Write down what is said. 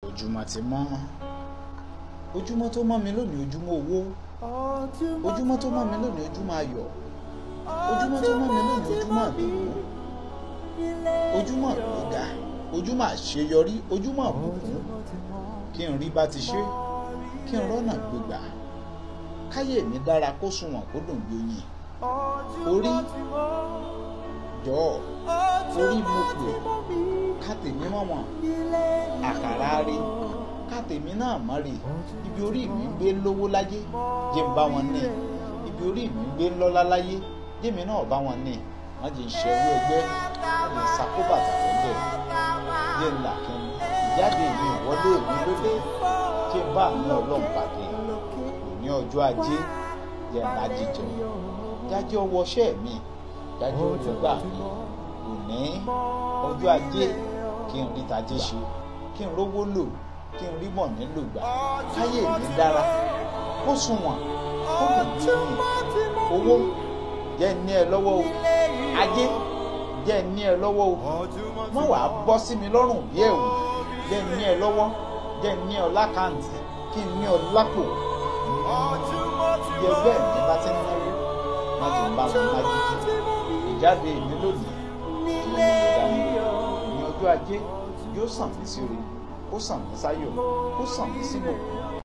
Ojúmọ́ ti mọ́. Ojúmọ́ tó mọ́ mi lónìí, ojúmọ́ owó. Ojúmọ́ tó mọ́ mi lónìí, ojúmọ́ ayọ̀. Ojúmọ́ tó mọ́ mi lónìí, ojúmọ́ ìdùnnú. Ojúmọ́ ìgbéga, ojúmọ́ àṣeyọrí, ojúmọ́ ìbùkún. Kí n rí bá ti ṣe, kí n rọ́nà gbégbà. Káyé mi dára kó sunwọ̀n kó dùn bí oyin. Orí jọ̀ọ́, orí mo pè, ká tèmi mọ́ wọn. Àkàrà rí, ká tèmi náà mọ́ rí. Ibi orí mi ń gbé lówó láyé, jẹ́ n bá wọn ní. Ibi orí mi ń gbé lọ́lá láyé, jẹ́ mi náà bá wọn ní. Má jẹ́ n ṣerú ẹgbẹ́, má jẹ́ n ṣakóbàtà fẹ́gbẹ́. Jẹ́ n là kí n ìjáde mi ìwọlé mi lónìí, kí n bá àánú Ọlọ́run pàdé. Òní ọjọ́ ajé, jẹ́ n rájí jẹun. Jájẹ́ ọwọ́ iṣẹ́ mi, jájẹ́ ọwọ́ gbà mí. Òní ọjọ́ ajé, kí n rí tajé ṣe, kí n rówó lò, kí n rí mọ̀ nílò gbà. Káyé mi dára, kó sunwọ̀n, kó dùn bí oyin. Owó jẹ́ n ní ẹ lọ́wọ́ o, ajé jẹ́ n ní ẹ lọ́wọ́ o. Má wàá bọ́ sí mi lọ́rùn bí ẹ̀wù. Jẹ́ n ní ẹ lọ́wọ́, jẹ́ n ní ọ lákàǹtì, kí n ní ọ lápò. Bí ẹgbẹ́ mi bá ti ń náwó, má jẹ́ n bá wọn lágídí. Ìjáde mi lónìí, kí n mú mi dání. Òní ọjọ́ ajé yóò sàn mí síre, kó sàn mí sáyọ̀, kó sàn mí síbùkún.